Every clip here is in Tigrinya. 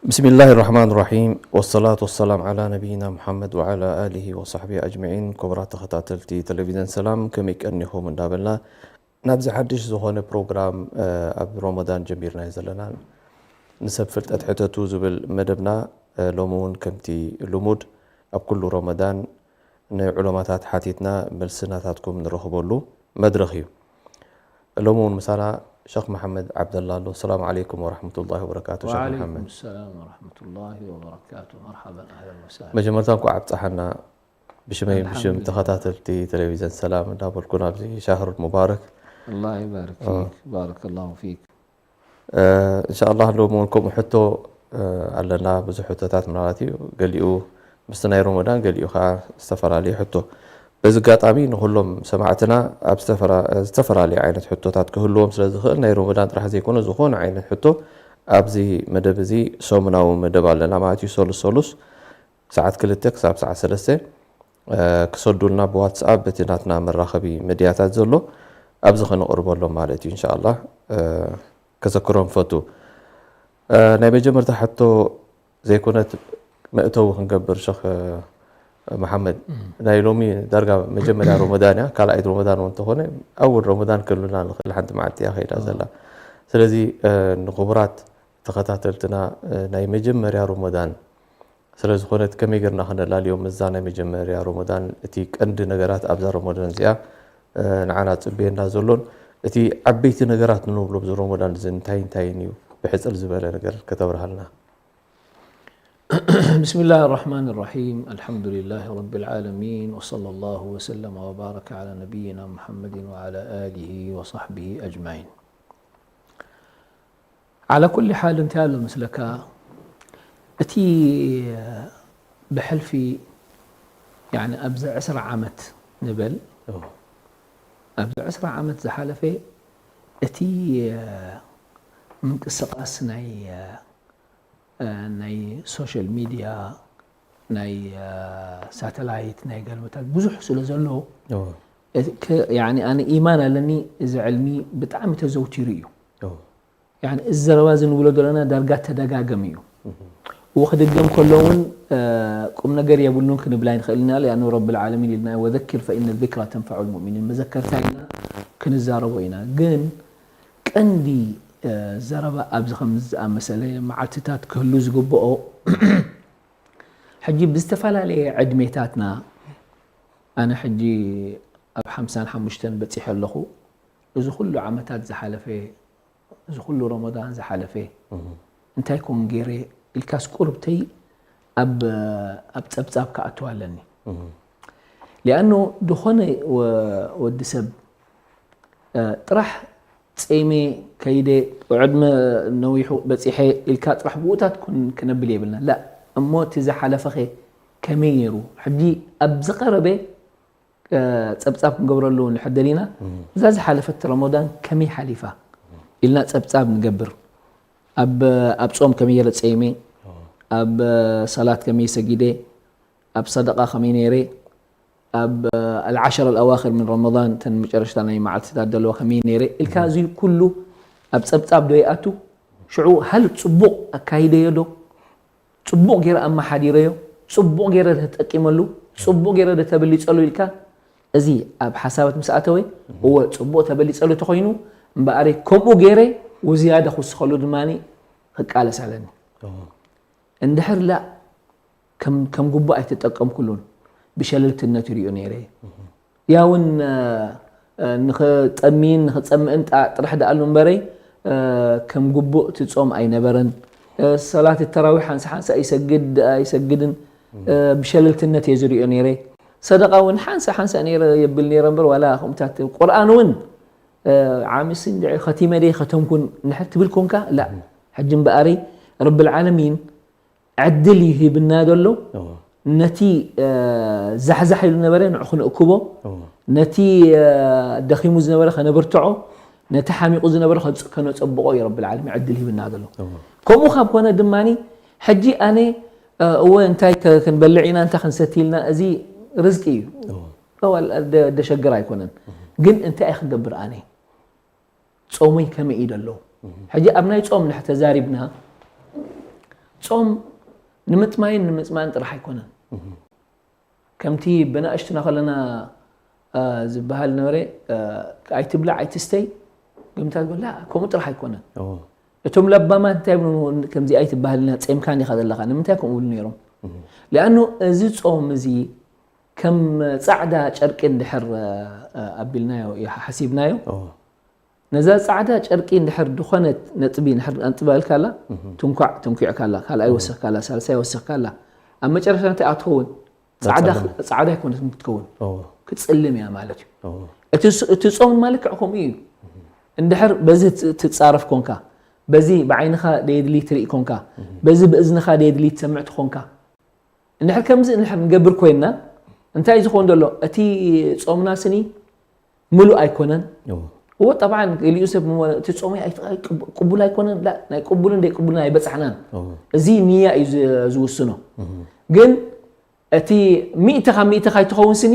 ብስሚላሂ ራሕማን ራሒም፣ ወሰላቱ ወሰላም ዓላ ነቢይና ሙሓመድ ወዓላ ኣሊሂ ወሳሕቢሂ ኣጅመዒን። ክቡራት ተኸታተልቲ ቴሌቪዥን ሰላም፣ ከመይ ቀኒኹም እንዳበልና፣ ናብዚ ሓድሽ ዝኾነ ፕሮግራም፣ እ፣ ኣብ ሮመዳን ጀሚርናዮ ዘለና፣ ንሰብ ፍልጠት ሕተቱ ዝብል መደብና፣ እ፣ ሎሚ እውን ከምቲ ልሙድ ኣብ ኩሉ ሮመዳን ንዑለማታት ሓቲትና መልሲ ናታትኩም ንረኽበሉ መድረኽ እዩ። ሎሚ እውን ምሳና ሸኽ መሓመድ ዓብደላ ኣሎ። ሰላም ዓለይኩም ወረሕመቱላሂ ወበረካቱ። ሸኽ ወዓለይኩም መሓመድ። ሰላም ወረሕመቱላሂ ወበረካቱ። መርሓበን፣ ኣህለን ወሰህለን። መጀመርታ እንኳዕ ኣብፀሓና። ብሽመይ ብሽም ኣልሓምዱሊላህ። ተኸታተልቲ ቴሌቪዥን ሰላም እንዳበልኩ ናብዚ ሻህር ሙባረክ። ኣላህ ይባርክ እ። ፊክ፣ ባረከላሁ ፊክ። እ፣ እንሻኣላህ ሎሚ እውን ከምኡ ሕቶ፣ እ፣ ኣለና። ብዙሕ ሕቶታት ምናልባት እዩ፣ ገሊኡ ምስቲ ናይ ሮመዳን፣ ገሊኡ ከዓ ዝተፈላለዩ ሕቶ። በዚ ኣጋጣሚ ንኩሎም ሰማዕትና ኣብ ዝተፈላ-፣ ዝተፈላለዩ ዓይነት ሕቶታት ክህልዎም ስለ ዝኽእል፣ ናይ ሮመዳን ጥራሕ ዘይኮነ ዝኾነ ዓይነት ሕቶ ኣብዚ መደብ እዚ፣ ሰሙናዊ መደብ ኣለና ማለት እዩ፣ ሰሉስ ሰሉስ ሰዓት ክልተ ክሳብ ሰዓት ሰለስተ፣ እ፣ ክሰዱልና ብዋትስኣፕ በቲ ናትና መራኸቢ ሚድያታት ዘሎ ኣብዚ ከነቕርበሎም ማለት እዩ። እንሻኣላህ፣ እ፣ ከዘክሮም ፈቱ። እ፣ ናይ መጀመርታ ሕቶ ዘይኮነት መእተዊ ክንገብር ሸኽ መሓመድ፣ እም። ናይ ሎሚ ዳርጋ መጀመርያ ሮመዳን እያ። ካልኣይት ሮመዳን እውን እንተኾነ፣ ኣወል ሮመዳን ክብልና ንኽእል፣ ሓንቲ መዓልቲ እያ ከይዳ እም። ዘላ። ስለዚ፣ እ፣ ንክቡራት ተኸታተልትና፣ እ፣ ናይ መጀመርያ ሮመዳን ስለ ዝኾነት፣ ከመይ ጌርና ከነላልዮም ምስዛ ናይ መጀመርያ ሮመዳን? እቲ ቀንዲ ነገራት ኣብዛ ሮመዳን እዚኣ፣ እ፣ ንዓና ጽብየና ዘሎን፣ እቲ ዓበይቲ ነገራት ንብሎ ኣብዚ ሮመዳን እዚ እንታይ እንታይን እዩ? ብሕጽር ዝበለ ነገር ከተብርሃልና። بسم الله الرحمن الرحيم. الحمد لله رب العالمين، وصلى الله وسلم وبارك على نبينا محمد وعلى آله وصحبه أجمعين. على كل حال، እንታይ ኣሎ መስለካ፣ እቲ ብሕልፊ፣ ያኒ ኣብዚ ዕስራ ዓመት ንበል፣ ኦ። ኣብዚ ዕስራ ዓመት ዝሓለፈ እቲ ምንቅስቃስ ናይ፣ ናይ ሶሻል ሚድያ፣ ናይ ሳተላይት፣ ናይ ገልመታት ብዙሕ ስለ ዘሎ፣ ኦ። እቲ ከ-፣ ያኒ ኣነ ኢማን ኣለኒ፣ እዚ ዕልሚ ብጣዕሚ ተዘውቲሩ እዩ። ኦ። ያኒ እዚ ዘረባ እዚ ንብሎ ዘለና ዳርጋ ተደጋገም እዩ። እዎ ክድገም ከሎ እውን፣ እ፣ ቁም ነገር የብሉን ክንብል ኣይንኽእልን ኢና። لأنه رب العالمين ኢልና፣ وذكر فإن الذكرى تنفع المؤمنين፣ መዘከርታ ኢልና ክንዛረቦ ኢና። ግን ቀንዲ፣ እ፣ ዘረባ ኣብዚ ከምዚ ዝኣመሰለ መዓልትታት ክህሉ ዝግብኦ፣ ሕጂ ብዝተፈላለየ ዕድሜታትና፣ ኣነ ሕጂ ኣብ ሓምሳን ሓሙሽተን በጺሐ ኣለኹ። እዚ ኩሉ ዓመታት ዝሓለፈ፣ እዚ ኩሉ ረመዳን ዝሓለፈ፣ እህ። እንታይ ኮን ገይረ ኢልካስ ቁርብተይ ኣብ፣ ኣብ ጸብጻብ ክኣቱ ኣለኒ። እህ። ሊኣኖ ዝኾነ ወ-፣ ወዲ ሰብ፣ እ፣ ጥራሕ ጸይመ ከይደ፣ ዕድመ ነዊሑ በጺሐ ኢልካ ጥራሕ ብኡታት ኩን ክነብል የብልና። ላ፣ እሞ እቲ ዝሓለፈኸ ከመይ ነይሩ? ሕጂ ኣብ ዝቐረበ፣ እ፣ ጸብጻብ ክንገብረሉ እንድሕር ደሊና፣ እም። እዛ ዝሓለፈት ረመዳን ከመይ ሓሊፋ ኢልና ጸብጻብ ንገብር። ኣብ፣ ኣብ ጾም ከመይ ገይረ ጸይመ፣ ኦ። ኣብ ሰላት ከመይ ሰጊደ፣ ኣብ ሰደቃ ከመይ ነይረ፣ ኣብ፣ እ፣ ኣልዓሸር ኣልኣዋኽር ምን ረመዳን፣ እተን መጨረሽታ ናይ መዓልትታት ዘለዋ ከመይ ነይረ ኢልካ፣ እም። እዚ ኩሉ ኣብ ጸብጻብ ዶ ይኣቱ? ሽዑ፣ ሃል ጽቡቕ ኣካይደዮ ዶ? ጽቡቕ ገይረ ኣመሓዲረዮ፣ ጽቡቕ ገይረ ተጠቂመሉ፣ ጽቡቕ ገይረ ዶ ተበሊጸሉ ኢልካ፣ እዚ ኣብ ሓሳባት ምስ ኣተወ፣ እወ፣ ጽቡቕ ተበሊጸሉ ተኾይኑ፣ እምበኣር ከምኡ ገይረ ወዝያዳ ክውስኸሉ ድማ ክቃለስ ኣለኒ። እዎ። እንድሕር ላ፣ ከም፣ ከም ግቡእ ኣይተጠቀምኩሉን፣ ብሸለልትነት ይሪኦ ነይረ። እህ። ያውን፣ እ፣ እ፣ ንኽጠምይን ንኽጸምእን ጣ-፣ ጥራሕ ደኣሉ እምበረይ፣ እ፣ ከም ግቡእ እቲ ጾም ኣይነበረን። እ፣ ሰላት ተራዊሕ ሓንሳ ሓንሳ ይሰግድ ኣይሰግድን፣ እ፣ ብሸለልትነት እየ ዝሪኦ ነይረ። ሰደቃ እውን ሓንሳ ሓንሳ ነይረ የብል ነይረ እምበር፣ ዋላ ከምኡታት ቁርኣን እውን፣ እ፣ ዓምሲ እንድዒ ኸቲመ ደይ ኸተምኩን እንድሕር ትብል ኮንካ፣ ላ፣ ሕጂ እምበኣረይ ረብል ዓለሚን ዕድል ይህብና ዘሎ። ነቲ ዛሕዛሕ ኢሉ ነበረ ንዑ ክንእክቦ፣ ነቲ ደኺሙ ዝነበረ ከነብርትዖ፣ ነቲ ሓሚቑ ዝነበረ ከነፀብቆ እዩ ረብል ዓለሚን ዕድል ሂብና ዘሎ። ከምኡ ካብ ኮነ ድማ ሕጂ ኣነ እወ እንታይ ክንበልዕ ኢና እንታይ ክንሰቲ ኢልና፣ እዚ ርዝቂ እዩ። ደሸግር ኣይኮነን። ግን እንታይ እየ ክገብር ኣነ? ጾመይ ከመይ እዩ ዘሎ? ሕጂ ኣብ ናይ ጾም ንሕ ተዛሪብና፣ ጾም ንምጥማይን ንምጽማን ጥራሕ ኣይኮነን። ከምቲ ብናእሽትና ከለና ዝበሃል ነበረ፣ ኣይትብላዕ ኣይትስተይ፣ ግምታት በላ። ከምኡ ጥራሕ ኣይኮነን። እቶም ለባማት እንታይ ይብሉ? ከምዚ ኣይትበሃል ኢና፣ ጸምካን ኢኻ ዘለኻ። ንምንታይ ከምኡ ይብሉ ነይሮም? ሊኣኑ እዚ ጾም እዚ ከም ጻዕዳ ጨርቂ እንድሕር ኣቢልናዮ ሓሲብናዮ፣ ነዛ ጻዕዳ ጨርቂ እንድሕር ዝኾነት ነጥቢ እንድሕር ኣንጥባልካላ፣ ትንኳዕ ተንኩዕካላ፣ ካልኣይ ወሰኽካላ፣ ሳልሳይ ወሰኽካላ፣ ኣብ መጨረሻ እንታይ ኣትኸውን? ጻዕዳ ኣይኮነትን ክትከውን፣ ክትጽልም እያ ማለት እዩ። እቲ ጾም ማለት ክዕ ከምኡ እዩ። እንድሕር በዚ ትጻረፍ ኮንካ፣ በዚ ብዓይንኻ ደየድሊ ትርኢ ኮንካ፣ በዚ ብእዝንኻ ደየድሊ ትሰምዕ ትኾንካ፣ እንድሕር ከምዚ እንድሕር ንገብር ኮይንና፣ እንታይ ዝኸውን ዘሎ? እቲ ጾምና ስኒ ምሉእ ኣይኮነን። እዎ። እዎ፣ ጠብዓን ገሊኡ ሰብ እሞ እቲ ጾመይ ኣይ-፣ ኣይ-፣ ቅቡ-፣ ቅቡል ኣይኮነን። ላ፣ ናይ ቅቡልን ደይቅቡልን ኣይበጻሕናን። እዎ። እዚ ንያ እዩ ዝ-፣ ዝውስኖ። እህ። ግን እቲ ሚእቲ ካብ ሚእቲ ካይትኸውን ስኒ፣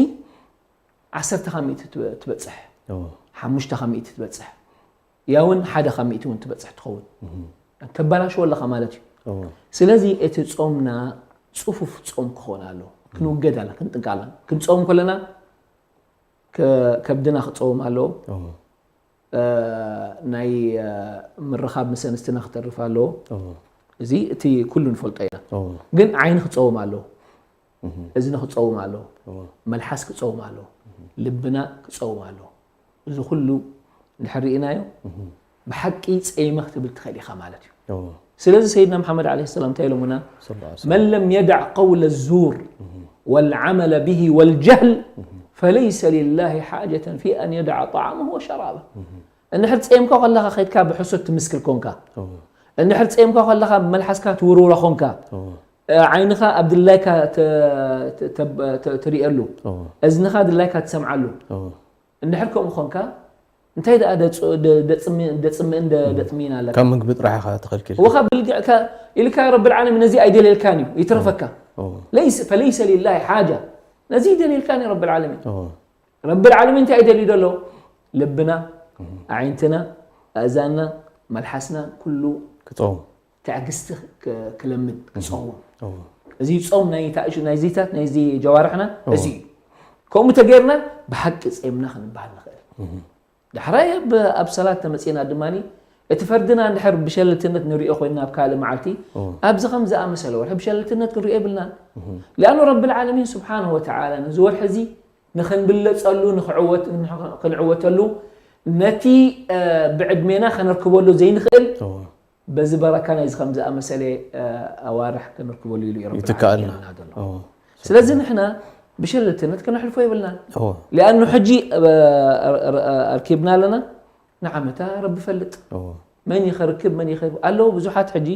ዓሰርተ ካብ ሚእቲ ትበ-፣ ትበጽሕ። እዎ። ሓሙሽተ ካብ ሚእቲ ትበጽሕ። ያ እውን ሓደ ካብ ሚእቲ እውን ትበጽሕ ትኸውን። እህ። ተበላሽዎ ኣለኻ ማለት እዩ። እዎ። ስለዚ እቲ ጾምና ጽፉፍ ጾም ክኸውን ኣለዎ። ክንውገድ ኣለና፣ ክንጥንቀቕ ኣለና። ክንጾም ከለና ከ-፣ ከብድና ክጸውም ኣለዎ። እዎ። እ፣ ናይ፣ እ፣ ምርኻብ ምስ ኣንስትና ክተርፍ ኣለዎ። እዎ። እዚ እቲ ኩሉ ንፈልጦ ኢና። እዎ። ግን ዓይኒ ክጸውም ኣለዎ። እህ። እዝኒ ክጸውም ኣለዎ። እዎ። መልሓስ ክጸውም ኣለዎ። እህ። ልብና ክጸውም ኣለዎ። እዚ ኩሉ እንድሕር ርኢናዮ፣ እህ። ብሓቂ ጸይመ ክትብል ትኽእል ኢኻ ማለት እዩ። እዎ። ስለዚ ሰይድና መሓመድ ዓለይሂ ሰላም እንታይ ኢሎምና? ሰለላሁ ዐለይሂ ወሰለም። መን ለም የዳዕ ቀውለ ዙር እህ። ወልዓመለ ብሂ ወልጀህል እህ። ፈለይሰ ሊላሂ ሓጀተን ፊ ኣን የዳዕ ጣዓመሁ ወሸራበ። እህ። እንድሕር ጸይምካ ከለኻ ከይድካ ብሕሶት ትምስክር ኮንካ፣ እዎ። እንድሕር ጸይምካ ከለኻ ብመልሓስካ ትውርውሮ ኮንካ፣ እዎ። እ፣ ዓይንኻ ኣብ ድላይካ ተ-፣ ተ-፣ ተ-፣ ተ-፣ ትሪኤሉ፣ እዎ። እዝንኻ ድላይካ ትሰምዓሉ። እዎ። እንድሕር ከምኡ ኾንካ፣ እንታይ ደኣ ደጽ-፣ ደ-፣ ደጽሚ-፣ ደጽምእን ደ-፣ እዎ። ደጥምይን ኣለካ? ካብ ምግቢ ጥራሕ ኢኻ ተኸልኪልካ። እዎ፣ ካብ ብልግዕካ ኢልካ ረብል ዓለሚን ነዚ ኣይደልየልካን እዩ፣ ይትረፈካ። እዎ። ለይስ-፣ ፈለይሰ ሊላሂ ሓጃ። ነዚ ይደልየልካን እዩ ረብል ዓለሚን። እዎ። ረብል ዓለሚን እንታይ እዩ ደልዩ ዘሎ? ልብና፣ እዎ። ኣዒንትና፣ ኣእዛንና፣ መልሓስና፣ ኩሉ ክጸውም። ትዕግስቲ ክ-፣ ክለምድ፣ እዎ። ክጸውም። እዎ። እዚ ጾም ናይ ታእሹ፣ ናይ ዚታት፣ ናይ እዚ ጀዋርሕና፣ እዎ። እዚ እዩ። ከምኡ ተገይርና ብሓቂ ጼምና ክንበሃል ንኽእል። እዎ። ዳሕራይ ኣብ፣ ኣብ ሰላት ተመጺእና ድማ፣ እቲ ፈርድና እንድሕር ብሸለልትነት ንሪኦ ኮይንና ኣብ ካልእ መዓልቲ፣ እዎ። ኣብዚ ከም ዝኣመሰለ ወርሒ ብሸለልትነት ክንሪኦ የብልናን። እዎ። ሊኣኑ ረብል ዓለሚን ስብሓነሁ ወተዓላ ነዚ ወርሒ እዚ ንኽንብለጸሉ፣ ንኽዕወት-፣ ንኽ-፣ ክንዕወተሉ፣ ነቲ፣ እ፣ ብዕድሜና ከነርክበሉ ዘይንኽእል፣ እዎ። በዚ በረካ ናይዚ ከም ዝኣመሰለ፣ እ፣ ኣዋርሕ ክንርክበሉ ኢሉ እዩ ረብል ይትከኣልና። ዓለሚን ሂብና ዘሎ። እዎ። ስለዚ ንሕና ብሸለልትነት ክነሕልፎ የብልናን። እዎ። ሊኣኑ ሕጂ፣ እ፣ እ፣ እ፣ ኣርኪብና ኣለና፣ ንዓመታ ረቢ ይፈልጥ። እዎ። መን እዩ ከርክብ፣ መን እዩ ከ-፣ ኣለዉ ብዙሓት ሕጂ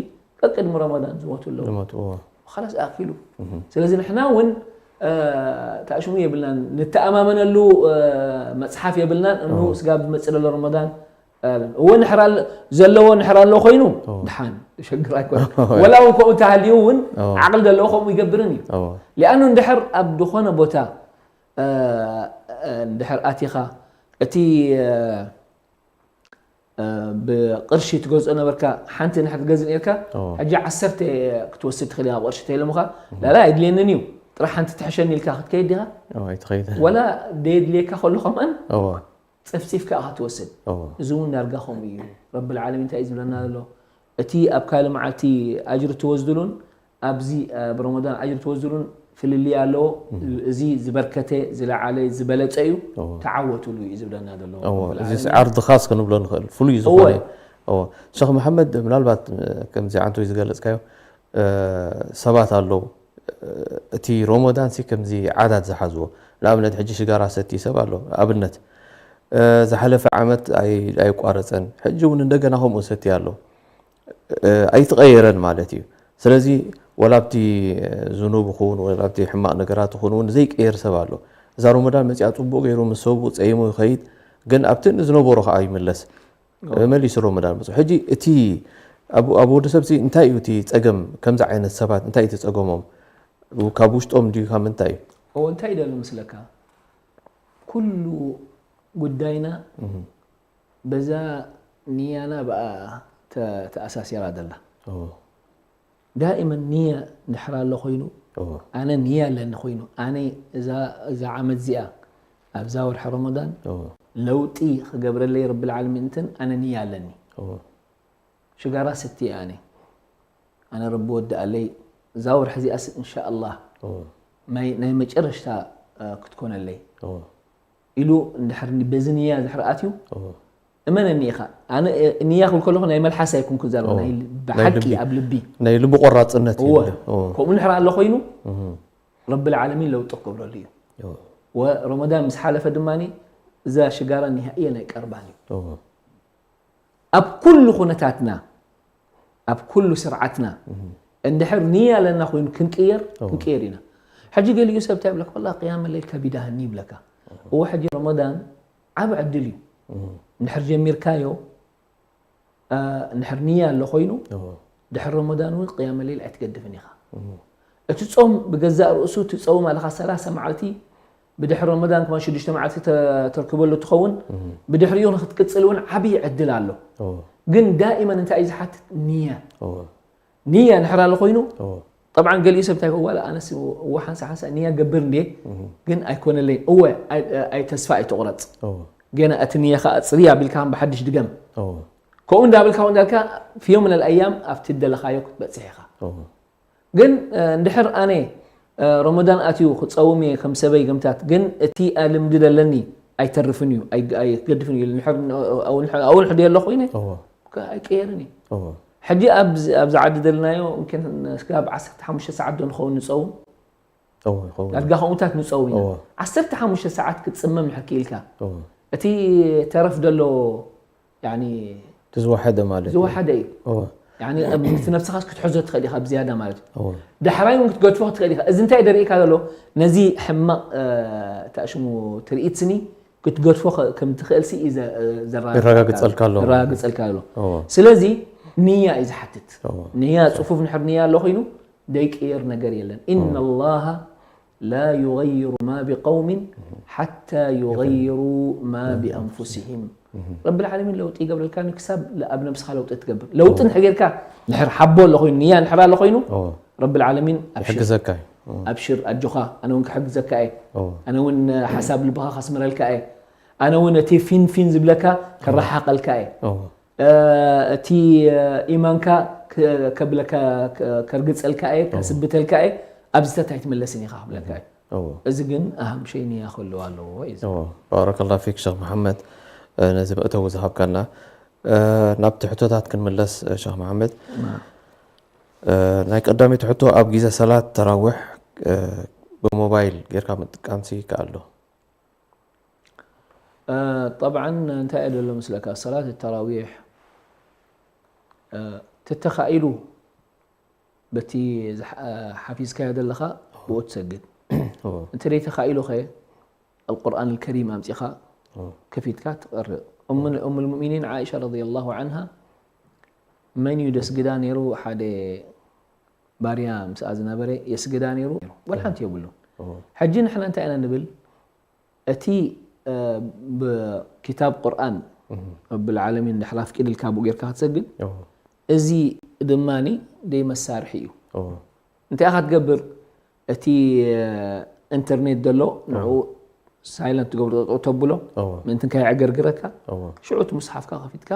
ቀቅድሚ ረመዳን ዝሞቱ ኣለዉ። ዝሞቱ፣ እዎ። ኸላስ ኣኪሉ። እህ። ስለዚ ንሕና እውን፣ እ፣ ታእሽሙ የብልናን፣ ንተኣማመነሉ፣ እ፣ መጽሓፍ የብልናን። እኑ እዎ። ስጋብ ዝመጽእ ዘሎ ረመዳን፣ እ፣ እዎ ንሕር ኣለ-፣ ዘለዎ ንሕር ኣሎ ኮይኑ፣ እዎ። ድሓን፣ ሸግር ኣይኮነን። እዎ። ወላ እውን ከምኡ እንተሃልዩ እውን እዎ። ዓቕሊ ዘለዎ ከምኡ ይገብርን እዩ። እዎ። ሊኣኑ እንድሕር ኣብ ዝኾነ ቦታ፣ እ፣ እ፣ እንድሕር ኣቲኻ፣ እቲ፣ እ፣ እ፣ ብቅርሺ ትገዝኦ ነበርካ፣ ሓንቲ እንድሕር ትገዝእ ነርካ፣ እዎ። ሕጂ ዓሰርተ ክትወስድ ትኽእል ኢኻ ብቅርሺ እንተኢሎምኻ፣ እዎ። ላላ ኣይድልየንን እዩ፣ ጥራሕ ሓንቲ ትሕሸኒ ኢልካ ክትከይድ ዲኻ? እዎ፣ ኣይትኸይድን። ወላ ደየድልየካ ከሎ ከማን እዎ። ጸፍጺፍካ ኢኻ ትወስድ። እዎ። እዚ እውን ዳርጋ ከምኡ እዩ። ረብል ዓለሚን እንታይ እዩ ዝብለና ዘሎ? እቲ ኣብ ካልእ መዓልቲ ኣጅሪ ትወስድሉን ኣብዚ ኣብ ረመዳን ኣጅሪ ትወስድሉን ፍልልይ ኣለዎ። እህ። እዚ ዝበርከተ፣ ዝለዓለ፣ ዝበለጸ እዩ። እዎ። ተዓወትሉ እዩ ዝብለና ዘሎ እዎ፣ ረብል እዚ ዓለሚን። ዓርድኻስ ክንብሎ ንኽእል፣ ፍሉይ እዎ። ዝኾነ። እዎ። ሸኽ መሓመድ፣ ምናልባት፣ እ፣ ከምዚ ዓንቶይ ዝገለጽካዮ፣ እ፣ ሰባት ኣለዉ። እ፣ እቲ ረመዳንሲ ከምዚ ዓዳት ዝሓዝዎ። ንኣብነት፣ ሕጂ ሽጋራ ሰቲ ሰብ ኣሎ። ኣብነት፣ እ፣ ዝሓለፈ ዓመት ኣይ-፣ ኣይቋረጸን። ሕጂ እውን እንደገና ከምኡ ሰቲ ኣሎ። እ፣ ኣይትቐየረን ማለት እዩ። ስለዚ ወላ ኣብቲ፣ እ፣ ዝኑብ ይኹን፣ ወላ ኣብቲ ሕማቕ ነገራት ይኹን እውን ዘይቀየር ሰብ ኣሎ። እዛ ሮመዳን መጺኣ ጽቡቕ ገይሩ ምስ ሰብኡ ጸይሙ ይኸይድ፣ ግን ኣብቲ ዝነበሮ ከኣ ይምለስ። ኦ። መሊሱ ሮመዳን መጽኡ። ሕጂ እቲ ኣብ፣ ኣብ ወዲ ሰብሲ እንታይ እዩ እቲ ጸገም? ከምዚ ዓይነት ሰባት እንታይ እዩ እቲ ጸገሞም? ካብ ውሽጦም ድዩ ካብ ምንታይ እዩ? እዎ፣ እንታይ እዩ ደሎ ምስለካ? ኩሉ ጉዳይና እህ። በዛ ንያና ብኣ ተ-፣ ተኣሳሲራ ደላ። ኦ። ዳኢመን ንያ እንድሕር ኣሎ ኮይኑ፣ ኦ። ኣነ ንያ ኣለኒ ኮይኑ፣ ኣነ እዛ፣ እዛ ዓመት እዚኣ ኣብዛ ወርሒ ረመዳን ኦ። ለውጢ ክገብረለይ ረብል ዓለሚን እንትን ኣነ ንያ ኣለኒ። ኦ። ሽጋራ ሰትየ ኣነ። ኣነ ረቢ ወድኣለይ፣ እዛ ወርሒ እዚኣስ እንሻኣላህ ኦ። ናይ፣ ናይ መጨረሽታ፣ እ፣ ክትኮነለይ ኦ። ኢሉ እንድሕር ኒ-፣ በዚ ንያ እንድሕር ኣትዩ፣ ኦ። እመነኒ ኢኻ። ኣነ፣ እ፣ ንያ ክብል ከለኹ ናይ መልሓስ ኣይኮንኩን ዝዛረብ፣ ኦ። ናይ ል-፣ ናይ ብሓቂ ልቢ። ኣብ ልቢ። ናይ ልቢ ቆራጽነት እዩ እወ። ዝብል። ኦ። ከምኡ እንድሕር ኣሎ ኮይኑ፣ እህ። ረብል ዓለሚን ለውጢ ክገብረሉ እዩ። ኦ። ወረመዳን ምስ ሓለፈ ድማ እዛ ሽጋራ ኒሃእየን ኣይቀርባን እዩ። ኦ። ኣብ ኩሉ ኩነታትና፣ ኣብ ኩሉ ስርዓትና፣ እህ። እንድሕር ንያ ኣለና ኮይኑ ክንቅየር፣ እዎ። ክንቅየር ኢና። ሕጂ ገሊኡ ሰብ እንታይ ይብለካ? "ወላ ቅያመ ለይል ከቢዳህኒ" ይብለካ። እዎ፣ ሕጂ ረመዳን ዓቢ ዕድል እዩ። እህ። እንድሕር ጀሚርካዮ፣ አ፣ እንድሕር ንያ ኣሎ ኮይኑ፣ እዎ። ድሕሪ ረመዳን እውን ቅያመ ለይል ኣይትገድፍን ኢኻ። እህ። እቲ ጾም ብገዛእ ርእሱ ትጸውም ኣለኻ ሰላሳ መዓልቲ፣ ብድሕሪ ረመዳን ከማን ሽዱሽተ መዓልቲ ተ-፣ ተርክበሉ ትኸውን። እህ። ብድሕሪኡ ንክትቅጽል እውን ዓብዪ ዕድል ኣሎ። እዎ። ግን ዳኢመን እንታይ እዩ ዝሓትት? ንያ። እዎ። ንያ እንድሕር ኣሎ ኮይኑ፣ እዎ። ጠብዓን ገሊኡ ሰብ እንታይ ይብል? ዋላ ኣነስ እዎ ሓንሳ ሓንሳ ንያ ገብር እንድየ፣ እህ። ግን ኣይኮነለይን። እወ፣ ኣይ-፣ ኣይ ተስፋ ኣይትቑረጽ። እዎ። ገና እቲ ንያኻ ኣጽርይ ኣቢልካ ብሓድሽ ድገም። እዎ። ከምኡ እንዳበልካ እውን እንዳልካ፣ ፊ ዮም ሚነል ኣያም ኣብቲ ደለኻዮ ክትበጽሕ ኢኻ። እዎ። ግን፣ እ፣ እንድሕር ኣነ፣ እ፣ ረመዳን ኣትዩ ክጸውም እየ ከም ሰበይ ገምታት፣ ግን እቲ፣ እ፣ ልምዲ ደለኒ ኣይተርፍን እዩ፣ ኣይ-፣ ኣይገድፍን እዩ። እንድሕር፣ እ፣ ኣው-፣ ኣው-፣ ኣው-፣ እንድሕር ደየ ኣለኹ ኢነ፣ እዎ። ከ-፣ ኣይቀየርን እዩ። እዎ። ሕጂ ኣብዚ፣ ኣብዚ ዓዲ ደለናዮ፣ ምክን ስጋብ ዓሰርተ ሓሙሽተ ሰዓት ዶ ንኸውን ንጸውም? እዎ፣ ይኸውን። ኣድጋ ከምኡታት ንጸውም ኢና። እዎ። ዓሰርተ ሓሙሽተ ሰዓት ክትጽመም እንድሕር ክኢልካ፣ እዎ። እቲ ተረፍ ደሎ፣ ያኒ፣ እቲ ዝወሓደ ማለት እዩ። ዝወሓደ እዩ። እዎ። ያኒ፣ ኣብ፣ እቲ ነብስኻስ ክትሕዞ ትኽእል ኢኻ ብዝያዳ ማለት እዩ። እዎ። ዳሕራይ እውን ክትገድፎ ትኽእል ኢኻ። እዚ እንታይ ደርእካ ዘሎ? ነዚ ሕማቕ፣ እ፣ ተኣሽሙ ትርኢት ስኒ ክትገድፎ ከ-፣ ከም ትኽእል ሲ እዩ ዘ-፣ እ፣ ዘረጋግጸልካ። የረጋግጸልካ ኣሎ። የረጋግጸልካ ኣሎ። እዎ። ስለዚ ንያ እዩ ዝሓትት። እዎ። ንያ፣ ጽፉፍ ንሕር ንያ ኣሎ ኮይኑ፣ ዘይቅየር ነገር የለን። እዎ። إن الله لا يغير ما بقوم حتى يغيروا ما بأنفسهم. ረብል ዓለሚን ለውጢ ይገብረልካ ክሳብ ለ-፣ ኣብ ነብስኻ ለውጢ ትገብር። ለውጢ እዎ። እንድሕር ጌርካ፣ እንድሕር ሓቦ ኣሎ ኮይኑ፣ ንያ እንድሕር ኣሎ ኮይኑ፣ እዎ። ረብል ዓለሚን ኣብሽር። ይሕግዘካ እዩ። እዎ። ኣብሽር፣ ኣጆኻ፣ ኣነ እውን ክሕግዘካ እየ። እዎ። ኣነ እውን ሓሳብ ልብኻ ከስምረልካ እየ። ኣነ እውን እቲ ፊን ፊን ዝብለካ እዎ። ከረሓቐልካ እየ። እዎ። እ፣ እቲ፣ እ፣ ኢማንካ ከ-፣ ከብለካ፣ ከ-፣ ከርግጸልካ እየ፣ እዎ። ከስብተልካ እየ፣ ኣብዚታት ኣይትምለስን ኢኻ ክብለካ እየ። እዎ። እዚ ግን ኣህም ሸይ ንያ ክህልዋ ኣለዎ እዩ ዝብል። እዎ። ባረከላሁ ፊክ ሸኽ መሓመድ፣ እ፣ ነዚ መእተዊ ዝሃብካና። እ፣ ናብቲ ሕቶታት ክንምለስ፣ እ፣ ሸኽ መሓመድ። ናም። እ፣ ናይ ቀዳመይቲ ሕቶ ኣብ ግዜ ሰላት ተራዊሕ፣ እ፣ ብሞባይል ጌርካ ምጥቃምሲ ይከኣል ዶ? እ፣ ጠብዓን እንታይ እየ ደሎ ምስለካ፣ ሰላት ተራዊሕ፣ እ፣ ተተኻኢሉ በቲ ዝሓ-፣ ሓፊዝካዮ ዘለኻ ብኡ ትሰግድ። እዎ። እንተ ደይ ተኻኢሉኸ፣ ኣልቁርኣን ኣልከሪም ኣምጺኻ እዎ። ከፊትካ ትቐርእ። እሞ፣ እሞ ልሙእሚኒን ዓኢሻ ረዲየላሁ ዓንሃ መን እዩ ደስግዳ ነይሩ? ሓደ ባርያ ምስኣ ዝነበረ የስግዳ ነይሩ። ወላ ሓንቲ የብሉን። እዎ። ሕጂ ንሕና እንታይ ኢና ንብል? እቲ፣ እ፣ ብኪታብ ቁርኣን እህ። ረብል ዓለሚን ድሕር ኣፍቂድልካ ብኡ ጌርካ ክትሰግድ፣ እዎ። እዚ ድማኒ ደይ መሳርሒ እዩ። እዎ። እንታይ ኢኻ ትገብር? እቲ፣ እ፣ ኢንተርኔት ዘሎ፣ እዎ። ንዕኡ ሳይለንት ትገብሮ፣ ጠጠው ተብሎ፣ እዎ። ምእንቲ ከይዕገርግረካ፣ እዎ። ሽዑ እቲ ሙስሓፍካ ከፊትካ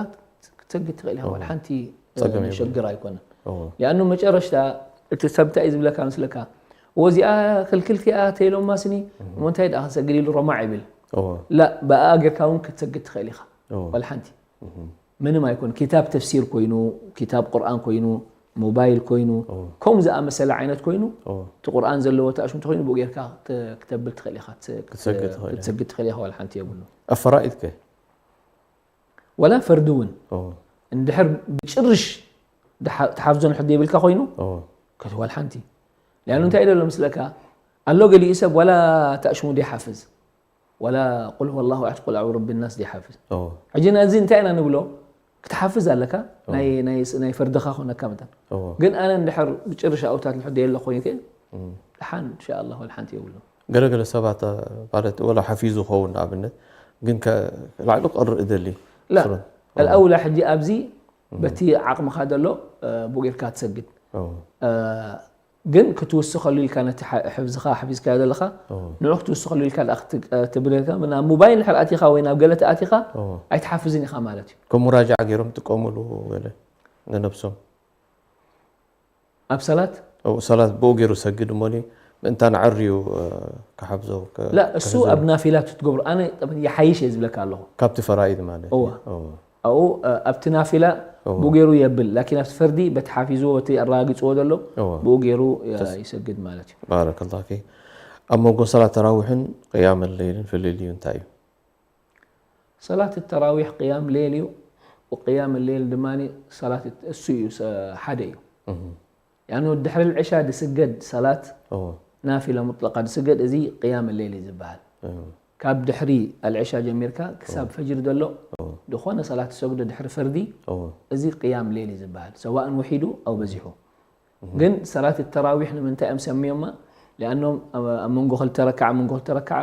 ክትሰግድ ትኽእል ኢኻ። እዎ። ዋላ ሓንቲ፣ እ፣ ጸገም የብሉን። ሸግር ኣይኮነን። እዎ። ሊኣኑ መጨረሽታ እቲ ሰብ እንታይ እዩ ዝብለካ መስለካ? እዎ፣ እዚኣ ክልክልቲ እያ ተይሎማ ስኒ፣ እዎ። እሞ እንታይ ደኣ ክንሰግድ ኢሉ ረማዕ ይብል። እዎ። ላ፣ ብኣ ጌርካ እውን ክትሰግድ ትኽእል ኢኻ። እዎ። ዋላ ሓንቲ። እህ። ምንም ኣይኮን። ኪታብ ተፍሲር ኮይኑ፣ ኪታብ ቁርኣን ኮይኑ፣ ሞባይል ኮይኑ፣ እዎ። ከምኡ ዝኣመሰለ ዓይነት ኮይኑ፣ እዎ። እቲ ቁርኣን ዘለዎ ተኣሽምቲ ኮይኑ፣ ብኡ ጌርካ ክተ-፣ ክተብል ትኽእል ኢኻ። ክት-፣ ክትሰግድ ትኽእል ኢኻ። ክትሰግድ ትኽእል ኢኻ፣ ዋላ ሓንቲ የብሉን። ኣፈራኢድ ከ? ዋላ ፈርዲ እውን። እዎ። እንድሕር ብጭርሽ ድሓ- ትሓፍዞ ንሕድ የብልካ ኮይኑ እዎ ክትዋል ሓንቲ ሊኣኑ እንታይ ደሎ ምስለካ ኣሎ ገሊኡ ሰብ ዋላ ተኣሽሙ ዶ ይሓፍዝ ዋላ ቁል هو الله أحد ቁል أعوذ برب الناس ዶ ይሓፍዝ እዎ ሕጂ ነዚ እንታይ ኢና ንብሎ ክትሓፍዝ ኣለካ ናይ ናይ ናይ ፈርድኻ ኮነካ መጠን እዎ ግን ኣነ እንድሕር ብጭርሻ ኣውታት ልሕደ የለ ኮይኑ ከ እም። ድሓን እንሻ ኣላህ ወላ ሓንቲ የብሉ ገለገለ ሰባት ማለት ወላ ሓፊዙ ኸውን ንኣብነት ግን ከ- ላዕሊ ክቕርእ እደሊ ላ ስሩን። ኣልኣውላ ሕጂ ኣብዚ በቲ ዓቕምኻ ዘሎ ብኡ ጌርካ ትሰግድ እዎ። ግን ክትውስኸሉ ኢልካ ነቲ ሓ- ሕፍዝኻ ሓፊዝካዮ ዘለኻ እዎ። ንዑ ክትውስኸሉ ኢልካ ደኣ ክት- ትብል ኢልካ ናብ ሞባይል እንድሕር ኣቲኻ ወይ ናብ ገለ ተኣቲኻ እዎ። ኣይትሓፍዝን ኢኻ ማለት እዩ ከም ሙራጃዓ ገይሮም ጥቀሙሉ ገለ ንነብሶም ኣብ ሰላት እው፣ ሰላት ብኡ ገይሩ ሰግድ እሞኒ ምእንታን ዓርዩ እ፣ ክሓብዞ ከ- ላ እሱ ክሕዞ። ኣብ ናፊላት ትገብሩ ኣነ ጠብ- ይሓይሽ እየ ዝብለካ ኣለኹ ካብቲ ፈራኢድ ማለት እዩ። እዋ። እው። ኣብኡ እ፣ ኣብቲ ናፊላ እዎ። ብኡ ገይሩ የብል ላኪን ኣብቲ ፈርዲ በቲ ሓፊዝዎ በቲ ኣረጋጊፅዎ ዘሎ እዎ። ብኡ ገይሩ እ፣ ተስ- ይሰግድ ማለት እዩ ባረከላ ፊክ። ኣብ መንጎ ሰላት ተራዊሕን ቅያም ለይልን ፍልልዩ እንታይ እዩ? ሰላት ተራዊሕ ቅያም ሌል እዩ ቅያም ሌል ድማ ሰላት እሱ እዩ ሰ- ሓደ እዩ እህ፣ ያኑ ድሕሪ ልዕሻ ድስገድ ሰላት እዎ፣ ናፊላ ሙጥለቃ ድስገድ እዚ ቅያም ሌል እዩ ዝበሃል እህ፣ ካብ ድሕሪ ኣልዕሻ ጀሚርካ ክሳብ ፈጅሪ ዘሎ እዎ፣ ዝኾነ ሰላት ትሰግዶ ድሕሪ ፈርዲ እዎ፣ እዚ ቅያም ሌል እዩ ዝበሃል ሰዋእን ውሒዱ ኣው በዚሑ ግን ሰላት ተራዊሕ ንምንታይ እዮም ሰሚዮማ ሊኣኖም ኣብ ኣብ መንጎ ክልተ ረክዓ መንጎ ክልተ ረክዓ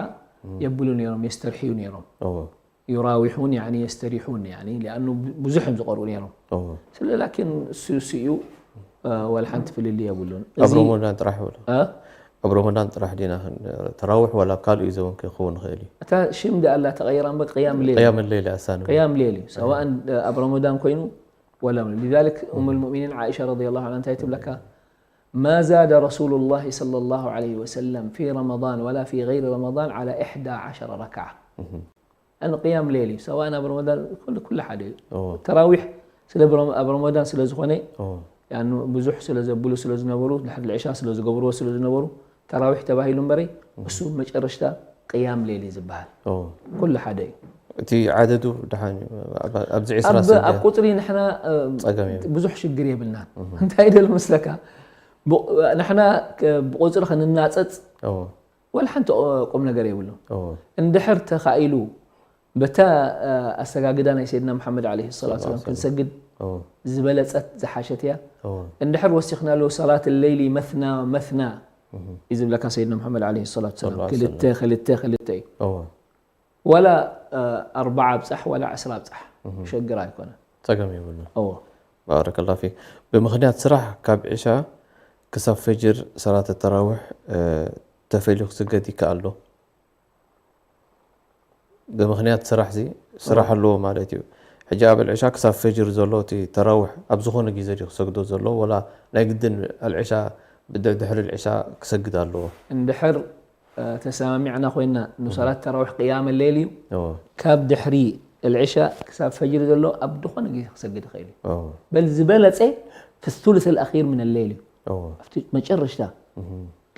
የብሉ ነይሮም የስተርሕዩ ነይሮም እዎ፣ يراوحون يعني يستريحون يعني لأنه ብዙሕ እዮም ዝቐርኡ ነይሮም እዎ። ስለ ላኪን እሱ እሱ እዩ እ፣ ወላ ሓንቲ ፍልልይ የብሉን ኣብ እዚ ረመዳን ጥራሕ ይብሉ። እ? ኣብ ረመዳን ጥራሕ ዲና ተራዊሕ ዋላ ኣብ ካልእ ዘበን ክኸውን ይኽእል እዩ። እታ ሽም ዳ ኣላ ተቐይራ እምበር ቅያም ሌል ቅያም ሌል ኣሳን ቅያም ሌል እዩ ሰዋእን እ፣ ኣብ ረመዳን ኮይኑ ወላ لذلك أم المؤمنين عائشة رضي الله عنها እንታይ ትብለካ ما زاد رسول الله صلى الله عليه وسلم في رمضان ولا في غير رمضان على إحدى عشر ركعة أن قيام ليل سواء ኣብ ረመዳን ኩሉ ኩሉ ሓደ እዩ እዎ፣ ተራዊሕ ስለ ብረ- ኣብ ረመዳን ስለ ዝኾነ እዎ፣ ያኑ ብዙሕ ስለ ዘብሉ ስለ ዝነበሩ ድሕሪ ልዕሻ ስለ ዝገብርዎ ስለ ዝነበሩ ተራዊሕ ተባሂሉ እምበረይ እሱ መጨረሽታ ቅያም ሌል እዩ ዝበሃል እዎ። ኩሉ ሓደ እዩ እቲ ዓደዱ ደሓን እዩ። ኣብ- ኣብዚ ዕስራ ኣብ ሰጊድ ኣብ ቁፅሪ ንሕና እ፣ ጸገም እዩ። ብዙሕ ሽግር የብልናን እንታይ ደል መስለካ ብቕ- ንሕና ከ- ብቁፅሪ ክንናፀፅ እዎ፣ ወላ ሓንቲ ቁም ነገር የብሉን እዎ፣ እንድሕር ተኻኢሉ በታ እ፣ ኣሰጋግዳ ናይ ሰይድና መሓመድ ዓለይሂ ሰላቱ ሰላም ክንሰግድ እዎ፣ ዝበለፀት ዝሓሸት እያ እዎ፣ እንድሕር ወሲኽናሉ ሰላት ለይሊ መትና መትና እዩ ዝብለካ ሰይድና መሓመድ ዓለይሂ ሰላቱ ሰላም ሰለላሁ ክልተ ክልተ ክልተ እዩ እዎ። ወላ እ፣ ኣርባዓ ኣብፃሕ ወላ ዕስራ ኣብፃሕ ሸግር ኣይኮነን ጸገም የብሉ። እዎ ባረከላ ፊክ። ብምኽንያት ስራሕ ካብ ዕሻ ክሳብ ፈጅር ሰላት ተራዊሕ እ፣ ተፈልዩ ክስገድ ይከኣል ዶ? ብምኽንያት ስራሕ ዚ ስራሕ ኣለዎ ማለት እዩ። ሕጂ ኣብ ኣልዕሻ ክሳብ ፈጅር ዘሎ እቲ ተራዊሕ ኣብ ዝኾነ ግዜ ድዩ ክሰግዶ ዘለዎ ወላ ናይ ግድን ኣልዕሻ ብድ- ድሕሪ ኣልዕሻ ክሰግድ ኣለዎ? እንድሕር እ፣ ተሰማሚዕና ኮይና ንሰላት ተራዊሕ ቅያም ሌል እዩ እዎ፣ ካብ ድሕሪ ኣልዕሻ ክሳብ ፈጅሪ ዘሎ ኣብ ዝኾነ ግዜ ክሰግድ ይኽእል እዩ እዎ፣ በል ዝበለፀ في الثلث الأخير من الليل እዩ እዎ፣ ኣብቲ መጨረሽታ እህ፣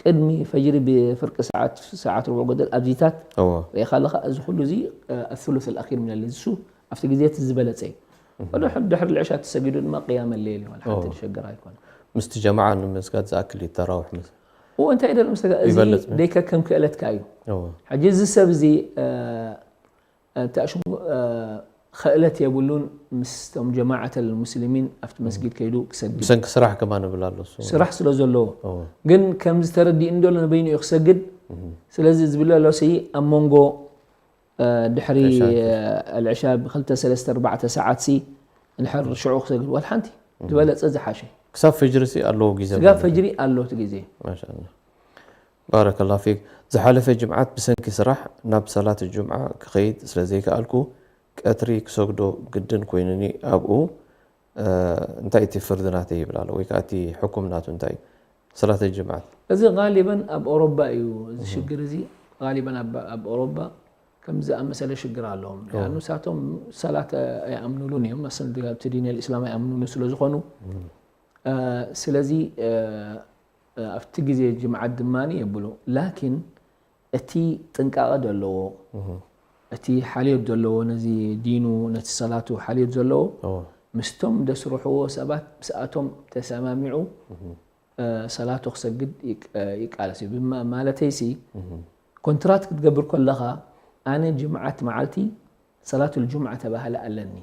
ቅድሚ ፈጅሪ ብፍርቂ ሰዓት ሰዓት ርቡዕ ጎደል ኣብዚታት እዎ፣ ርኢኻ ኣለኻ እዚ ኩሉ እዚ እ፣ الثلث الأخير من الليل እሱ ኣብቲ ግዜ እቲ ዝበለፀ እዩ ወላ ሕድ ድሕሪ ልዕሻ ተሰጊዱ ድማ ቅያም ሌል እዩ ወላ ሓንቲ እዎ። ዝሸግር ኣይኮነ ምስቲ ጀማዓ ንምስጋድ ዝኣክል እዩ ተራዊሕ ምስ እዎ እንታይ ደል ምስ እዚ ይበልፅ። ደይከ ከም ክእለትካ እዩ እዎ፣ ሕጂ እዚ ሰብ እዚ እ፣ እ፣ እንታይ ሽሙ እ፣ ክእለት የብሉን ምስቶም ጀማዓተ ልሙስሊሚን ኣብቲ መስጊድ ከይዱ ክሰግድ ብሰንኪ ስራሕ ከማ ንብል ኣሎ እሱ። ስራሕ ስለ ዘለዎ እዎ፣ ግን ከምዚ ተረዲእኒ ደሎ ንበይኑ እዩ ክሰግድ እህ፣ ስለዚ ዝብለ ኣሎ ሲ ኣብ መንጎ እ፣ ድሕሪ ዕሻ። እ፣ ኣልዕሻ ብክልተ ሰለስተ ኣርባዕተ ሰዓት ሲ እንድሕር ሽዑ ክሰግድ ወላ ሓንቲ ዝበለፀ ዝሓሸ ክሳብ ፈጅሪ ሲ ኣለዎ ግዜ ስጋ ማለት እዩ። ፈጅሪ ኣሎ እቲ ግዜ ማሻኣላ ባረከላ ፊክ። ዝሓለፈ ጅምዓት ብሰንኪ ስራሕ ናብ ሰላት ጅምዓ ክኸይድ ስለ ዘይከኣልኩ ቀትሪ ክሰግዶ ግድን ኮይኑኒ ኣብኡ እ፣ እንታይ እቲ ፍርዲ ናተይ ይብል ኣሎ ወይ ከዓ እቲ ሕኩም ናቱ እንታይ እዩ? ሰላት ጅምዓት እዚ ጋሊበን ኣብ ኦሮባ እዩ እዚ ሽግር እዚ ጋሊበን ኣብ ኣብ ኦሮባ ከም ዝኣመሰለ ሽግር ኣለዎም ንሳቶም ሰላት ኣይኣምኑሉን እዮም ኣሰል ኣብቲ ዲን ልእስላም ኣይኣምኑሉ ስለ ዝኾኑ እ፣ ስለዚ እ፣ እ፣ ኣብቲ ግዜ ጅምዓት ድማ የብሉ ላኪን እቲ ጥንቃቐ ዘለዎ እቲ ሓልዮት ዘለዎ ነዚ ዲኑ ነቲ ሰላቱ ሓልዮት ዘለዎ እዎ፣ ምስቶም ደስርሕዎ ሰባት ምስኣቶም ተሰማሚዑ ሰላቱ ክሰግድ ይቃለስ እዩ። ማለተይሲ ኮንትራት ክትገብር ከለኻ ኣነ ጅምዓት መዓልቲ ሰላቱ ልጅምዓ ተባህለ ኣለኒ።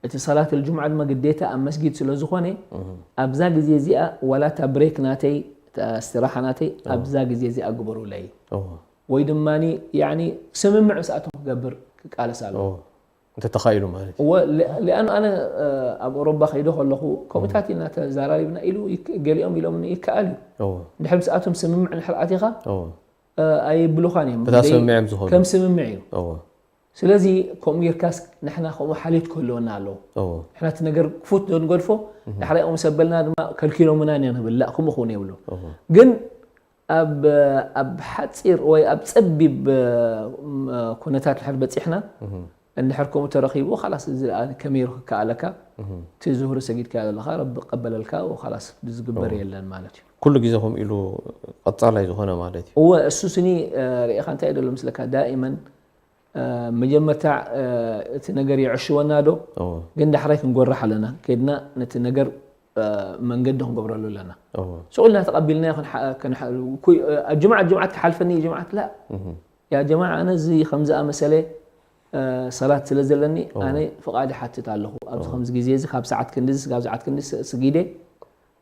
እቲ ሰላት ልጅምዓ ድማ ግዴታ ኣብ መስጊድ ስለ ዝኾነ ኣብዛ ግዜ እዚኣ ዋላ እታ ብሬክ ናተይ እስትራሓ ናተይ ኣብዛ ግዜ እዚኣ ግበሩለይ ወይ ድማ ስምምዕ ምስኣቶም ክገብር ክቃለስ ኣለዎ። እንተተኻኢሉ ማለት እዩ። ሊኣኑ ኣነ ኣብ ኦሮባ ከይዶ ከለኹ ከምኡታት ኢና ተዛራሪብና ኢሉ ገሊኦም ኢሎም ይከኣል እዩ። ድሕር ምስኣቶም ስምምዕ ንድሕር ኣቲኻ ኣይብሉኻን እዮም። ከም ስምምዕ እዩ። ስለዚ ከምኡ ጌርካስ ንሕና ከምኡ ሓልዮት ክህልወና ኣለዎ። ንሕና እቲ ነገር ክፉት ዶ ንገድፎ ዳሕራይ ኦም ሰበልና ድማ ከልኪሎምና ኢና ንብል። ላእ ከምኡ ክኸውን የብሉ። ግን ኣብ ኣብ ሓፂር ወይ ኣብ ፀቢብ ኩነታት ድሕር በፂሕና እንድሕር ከምኡ ተረኺቡ ካላስ እዚ ከመይ ክከኣለካ እቲ ዙህሪ ሰጊድካ ዘለኻ ረቢ ቀበለልካ ካላስ ዝግበር የለን ማለት እዩ። ኩሉ ግዜ ከምኡ ኢሉ ቀፃላይ ዝኾነ ማለት እዩ። እወ እሱ ስኒ ርኢኻ እንታይ ደሎ ምስለካ ዳኢመን መጀመርታ እቲ ነገር ይዕሽወና ዶ ግን ዳሕራይ ክንጎርሕ ኣለና ከድና ነቲ ነገር መንገዲ ክንገብረሉ ኣለና። ስቕ ኢልና ተቐቢልናዮ ጅምዓት ጅምዓት ክሓልፈኒ ጅምዓት ላ ያ ጀማዓ ኣነ እዚ ከምዝኣመሰለ ሰላት ስለ ዘለኒ ኣነ ፍቓድ ሓትት ኣለኹ ኣብዚ ከምዚ ግዜ እዚ ካብ ሰዓት ክንዲ ካብ ሰዓት ክንዲ ስጊደ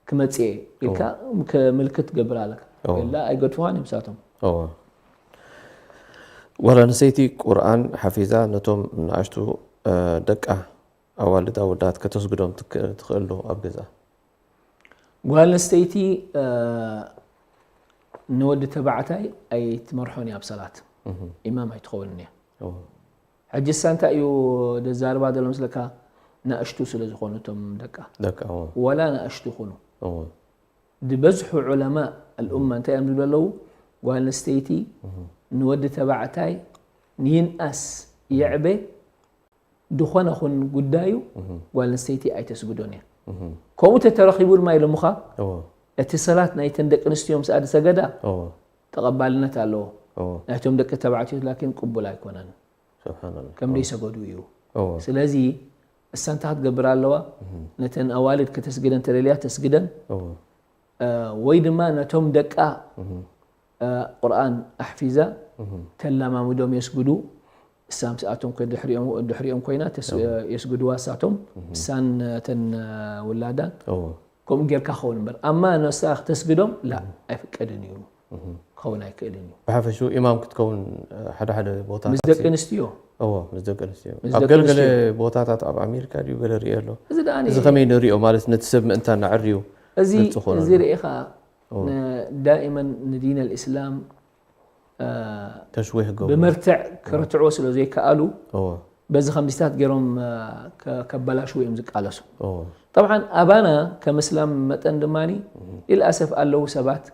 ክመጽእ እየ ኢልካ ምልክት ትገብር ኣለካ። ላ ኣይገድፉኻን እዮም ንሳቶም። ጓል ኣንስተይቲ ቁርኣን ሓፊዛ ነቶም ንኣሽቱ ደቃ ኣዋልድ ኣወዳት ከተስግዶም ትክእል ዶ ኣብ ገዝኣ? ጓል ኣንስተይቲ ንወዲ ተባዕታይ ኣይትመርሖን እያ ኣብ ሰላት ኢማም ኣይትኸውንን እያ። ሕጂ እሳ እንታይ እዩ ደዛርባ ዘሎ መስለካ? ንኣሽቱ ስለ ዝኾኑ እቶም ደቃ ደቃ እዎ። ወላ ንኣሽቱ ይኹኑ እዎ። ዝበዝሑ ዑለማ ኣልኡማ እንታይ እዮም ዝብሉ ኣለዉ? ጓል ኣንስተይቲ ንወዲ ተባዕታይ ይንኣስ ይዕበ ዝኾነ ኹን ጉዳዩ ጓል ኣንስተይቲ ኣይተስግዶን እያ። ከምኡ ተተረኺቡ ድማ ኢሎምኻ እዎ። እቲ ሰላት ናይተን ደቂ ኣንስትዮ ምስኣ ዝሰገዳ እዎ። ተቐባልነት ኣለዎ። እዎ። ናይቶም ደቂ ተባዕትዮ ላኪን ቅቡል ኣይኮነን። ስብሓንላህ። ከም ደይሰገዱ እዩ። እዎ። ስለዚ እሳ እንታይ ክትገብር ኣለዋ? ነተን ኣዋልድ ከተስግደን ተደልያ ተስግደን። እዎ። ወይ ድማ ነቶም ደቃ ቁርኣን ኣሕፊዛ ተላማምዶም የስግዱ። እሳ ምስኣቶም ድሕሪኦም ኮይና የስግድዋ እሳቶም እሳን ተን ውላዳን ከምኡ ጌርካ ክኸውን እምበር ኣማ ነሳ ክተስግዶም ላ ኣይፍቀድን እዩ። ክኸውን ኣይክእልን እዩ። ብሓፈሽኡ ኢማም ክትከውን ሓደ ሓደ ቦታ ምስ ደቂ ኣንስትዮ እዎ ምስ ደቂ ኣንስትዮ ኣብ ገለገለ ቦታታት ኣብ ኣሜሪካ ድዩ ገለ ሪኦ ኣሎ። እዚ ከመይ ንሪኦ ማለት ነቲ ሰብ ምእንታ ናዕርዩ እዚ ሪኢኻ ዳኢመን ንዲን ኣልእስላም ተሽዊህ ገብሩ ብመርትዕ ክርትዕዎ ስለ ዘይከኣሉ በዚ ከምዚታት ገይሮም ከበላሽዉ እዮም ዝቃለሱ። ጠብዓን ኣባና ከም እስላም መጠን ድማ ልልኣሰፍ ኣለዉ ሰባት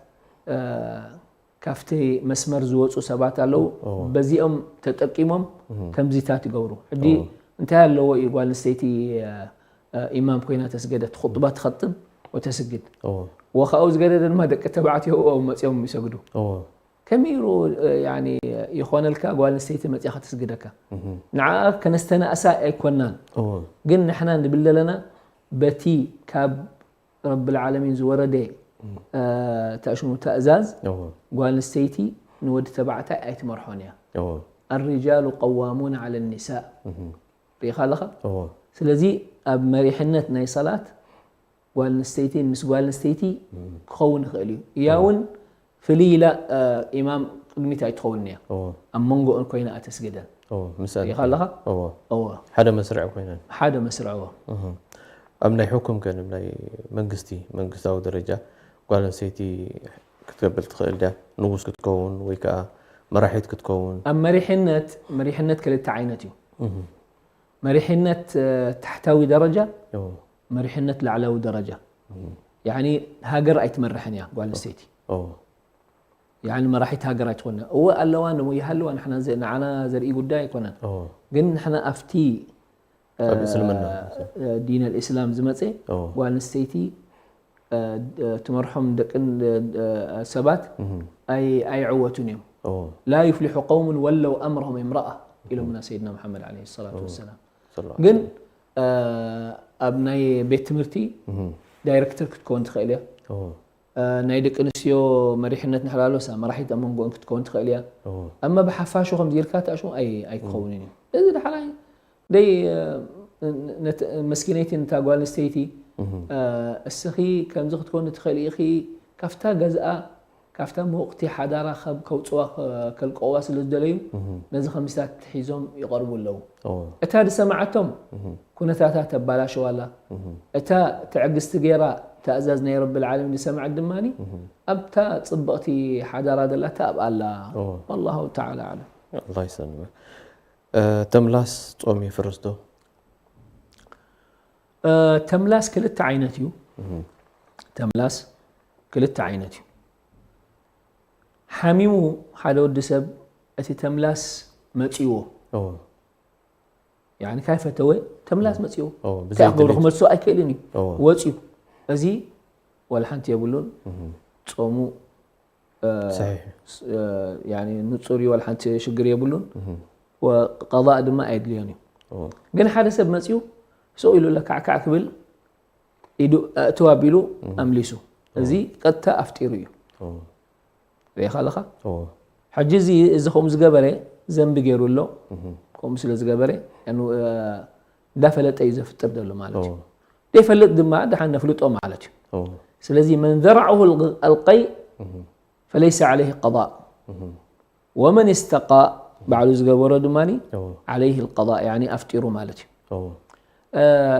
ካብቲ መስመር ዝወፁ ሰባት ኣለዉ። በዚኦም ተጠቂሞም ከምዚታት ይገብሩ። ሕጂ እንታይ ኣለዎ እዩ ጓል ኣንስተይቲ ኢማም ኮይና ተስገደት ኹጥባ ትኸጥብ ወተስግድ ወካኡ ዝገደደ ድማ ደቂ ተባዕትዮ መፂኦም ይሰግዱ። ከመይ ኢሉ ይኾነልካ ጓል ኣንስተይቲ መፂኣ ከተስግደካ? ንዓኣ ከነስተናእሳ ኣይኮናን፣ ግን ንሕና ንብል ዘለና በቲ ካብ ረብል ዓለሚን ዝወረደ ተሽሙ ተእዛዝ ጓል ኣንስተይቲ ንወዲ ተባዕታይ ኣይትመርሖን እያ። ኣሪጃሉ ቀዋሙን ዓለ ኒሳእ ርኢኻ ኣለኻ። ስለዚ ኣብ መሪሕነት ናይ ሰላት ጓል ኣንስተይቲ ምስ ጓል ኣንስተይቲ ክኸውን ይኽእል እዩ። እያ እውን ፍልይ ኢላ ኢማም ቅድሚት ኣይትኸውን እያ። ኣብ መንጎ ኮይና ኣተስግደን ርኢኻ ኣለኻ። ሓደ መስርዕ ኮይነን ሓደ መስርዕዎ። ኣብ ናይ ሕኩም ከ ናይ መንግስቲ መንግስታዊ ደረጃ ጓል ኣንስተይቲ ክትገብር ትኽእል ድያ? ንጉስ ክትከውን ወይ ከዓ መራሒት ክትከውን? ኣብ መሪሕነት መሪሕነት ክልተ ዓይነት እዩ። መሪሕነት ታሕታዊ ደረጃ መሪሕነት ላዕላዊ ደረጃ ያኒ ሃገር ኣይትመርሕን እያ ጓል ኣንስተይቲ። ያኒ መራሒት ሃገር ኣይትኾን። እወ ኣለዋ ንሞ ይሃልዋ ንሕና ንዓና ዘርኢ ጉዳይ ኣይኮነን። ግን ንሕና ኣብቲ ኣብ እስልምና ዲን ኣልእስላም ዝመፀ ጓል ኣንስተይቲ ትመርሖም ደቅን ሰባት ኣይዕወቱን እዮም። ላ ዩፍሊሑ ቀውሙን ወለው ኣምረሆም እምረኣ ኢሎምና ሰይድና መሓመድ ለ ሰላት ወሰላም። ግን ኣብ ናይ ቤት ትምህርቲ ዳይሬክተር ክትከውን ትኽእል እያ። ናይ ደቂ ኣንስትዮ መሪሕነት ንሕላሎሳ መራሒት ኣብ መንጎን ክትከውን ትኽእል እያ። ኣማ ብሓፋሹ ከምዚ ኢልካ ተኣሽሙ ኣይክኸውንን እዩ። እዚ ዳሕራይ ደይ መስኪነይቲ ንታ ጓል ኣንስተይቲ እስኺ ከምዚ ክትኮኒ ትኽእል ኢኺ፣ ካብታ ገዝኣ ካብታ ምውቕቲ ሓዳራ ከብ ከውፅዋ ከልቀዋ ስለ ዝደለዩ ነዚ ከምዚታት ሒዞም ይቐርቡ ኣለዉ። እታ ዝሰማዓቶም ኩነታታ ተባላሸዋ ኣላ። እታ ትዕግስቲ ገይራ ትእዛዝ ናይ ረብል ዓለሚን ዝሰምዐት ድማ ኣብታ ፅብቕቲ ሓዳራ ዘላታ ኣብኣ ኣላ። ወላሁ ተዓላ ኣዕለም። ኣላ ይሰልመ። ተምላስ ጾም የፍርስ ዶ? ተምላስ ክልተ ዓይነት እዩ። ተምላስ ክልተ ዓይነት እዩ። ሓሚሙ ሓደ ወዲ ሰብ እቲ ተምላስ መጺዎ ያኒ ካይፈተወ ተምላስ መጺዎ እንታይ ክገብሮ ክመልሶ ኣይክእልን እዩ። ወጺኡ እዚ ወላ ሓንቲ የብሉን። ጾሙ ንጹር እዩ፣ ወላ ሓንቲ ሽግር የብሉን። ቀضእ ድማ ኣየድልዮን እዩ። ግን ሓደ ሰብ መጺኡ ስቕ ኢሉ ለካዕካዕ ክብል ኢዱ ኣእትው ኣቢሉ ኣምሊሱ፣ እዚ ቀጥታ ኣፍጢሩ እዩ። ርኢኻ ኣለኻ? ሕጂ እዚ እዚ ከምኡ ዝገበረ ዘንቢ ገይሩ ኣሎ። ከምኡ ስለ ዝገበረ እንዳፈለጠ እዩ ዘፍጥር ዘሎ ማለት እዩ። ዘይፈልጥ ድማ ደሓን ነፍልጦ ማለት እዩ። ስለዚ መን ዘረዐሁ ኣልቀይ ፈለይሰ ዓለይህ ቀضእ ወመን እስተቃእ ባዕሉ ዝገበሮ ድማ ዓለይህ ቀضእ ያኒ ኣፍጢሩ ማለት እዩ።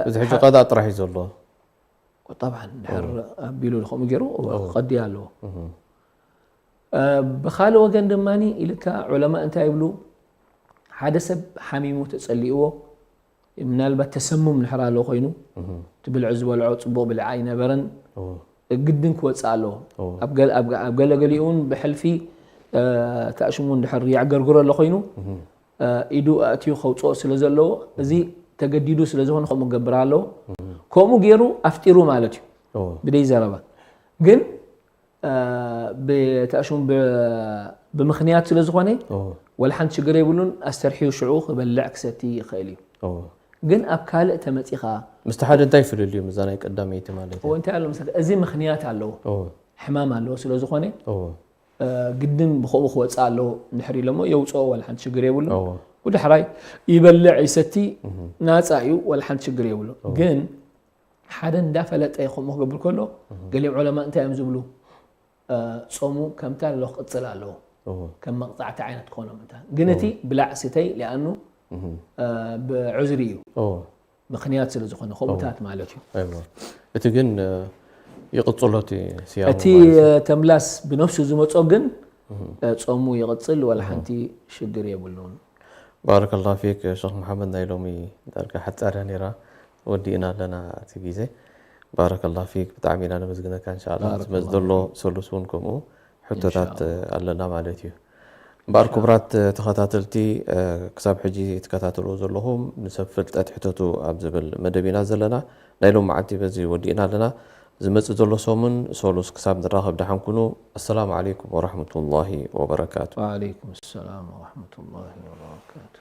እዚ ሕጂ ቀضእ ጥራሕ እዩ ዘሎ። ጠብዓን ድሕር ኣቢሉ ከምኡ ገይሩ ቀድያ ኣለዎ። ብኻልእ ወገን ድማ ኢልካ ዑለማ እንታይ ይብሉ? ሓደ ሰብ ሓሚሙ ተጸሊእዎ ምናልባት ተሰሙም ድሕር ኣሎ ኮይኑ እቲ ብልዒ ዝበልዖ ጽቡቕ ብልዒ ኣይነበረን። ግድን ክወጽእ ኣለዎ። ኣብ ገለገሊኡ እውን ብሕልፊ ተእሽሙ ድሕር የዕገርግሮ ኣሎ ኮይኑ ኢዱ ኣእትዩ ከውፅኦ ስለ ዘለዎ እዚ ተገዲዱ ስለ ዝኾነ ከምኡ ክገብር ኣለዎ። ከምኡ ገይሩ ኣፍጢሩ ማለት እዩ ብደይ ዘረባ። ግን ብተእሽሙ ብምኽንያት ስለ ዝኾነ ወላ ሓንቲ ሽግር የብሉን። ኣስተርሕዩ ሽዑ ክበልዕ ክሰቲ ይኽእል እዩ። ግን ኣብ ካልእ ተመፂኻ ምስቲ ሓደ እንታይ ፍልልዩ ምዛ ናይ ቀዳመይቲ ማለት እዩ? እንታይ ኣሎ መሰለካ፣ እዚ ምኽንያት ኣለዎ፣ ሕማም ኣለዎ። ስለ ዝኾነ ግድን ብኸምኡ ክወፅእ ኣለዎ እንድሕር ኢሎሞ የውፅኦ፣ ዋላ ሓንቲ ሽግር የብሉን። ብዳሕራይ ይበልዕ ይሰቲ ናፃ እዩ፣ ዋላ ሓንቲ ሽግር የብሉን። ግን ሓደ እንዳፈለጠ ከምኡ ክገብር ከሎ ገሊኦም ዑለማ እንታይ እዮም ዝብሉ? ጾሙ ከምታ ኣሎ ክቕፅል ኣለዎ፣ ከም መቕፃዕቲ ዓይነት ክኾኖም እንታ። ግን እቲ ብላዕ ስተይ ሊኣኑ ብዑዝሪ እዩ፣ ምኽንያት ስለ ዝኾነ ከምኡታት ማለት እዩ። እቲ ግን ይቕፅሎ እቲ ስያሙ እቲ ተምላስ ብነፍሱ ዝመጾ ግን ጾሙ ይቕፅል፣ ዋላ ሓንቲ ሽግር የብሉን። ባረከላሁ ፊክ ሸኽ መሓመድ፣ ናይ ሎሚ ዳርጋ ሓጻር እያ ነይራ፣ ወዲእና ኣለና እቲ ግዜ። ባረከላሁ ፊክ፣ ብጣዕሚ ኢና ነመስግነካ። እንሻላ ዝመጽእ ዘሎ ሰሉስ እውን ከምኡ ሕቶታት ኣለና ማለት እዩ። እምበኣር ክቡራት ተኸታተልቲ፣ ክሳብ ሕጂ ትከታተልዎ ዘለኹም ንሰብ ፍልጠት ሕተቱ ኣብ ዝብል መደብ ኢና ዘለና። ናይ ሎም መዓልቲ በዚ ወዲእና ኣለና። ዝመጽእ ዘሎ ሰሙን ሰሉስ ክሳብ ንራኸብ ደሓን ኩኑ። ኣሰላሙ ዓለይኩም ወራህመቱላሂ ወበረካቱ። ወዓለይኩም ሰላም ወራህመቱላሂ ወበረካቱ።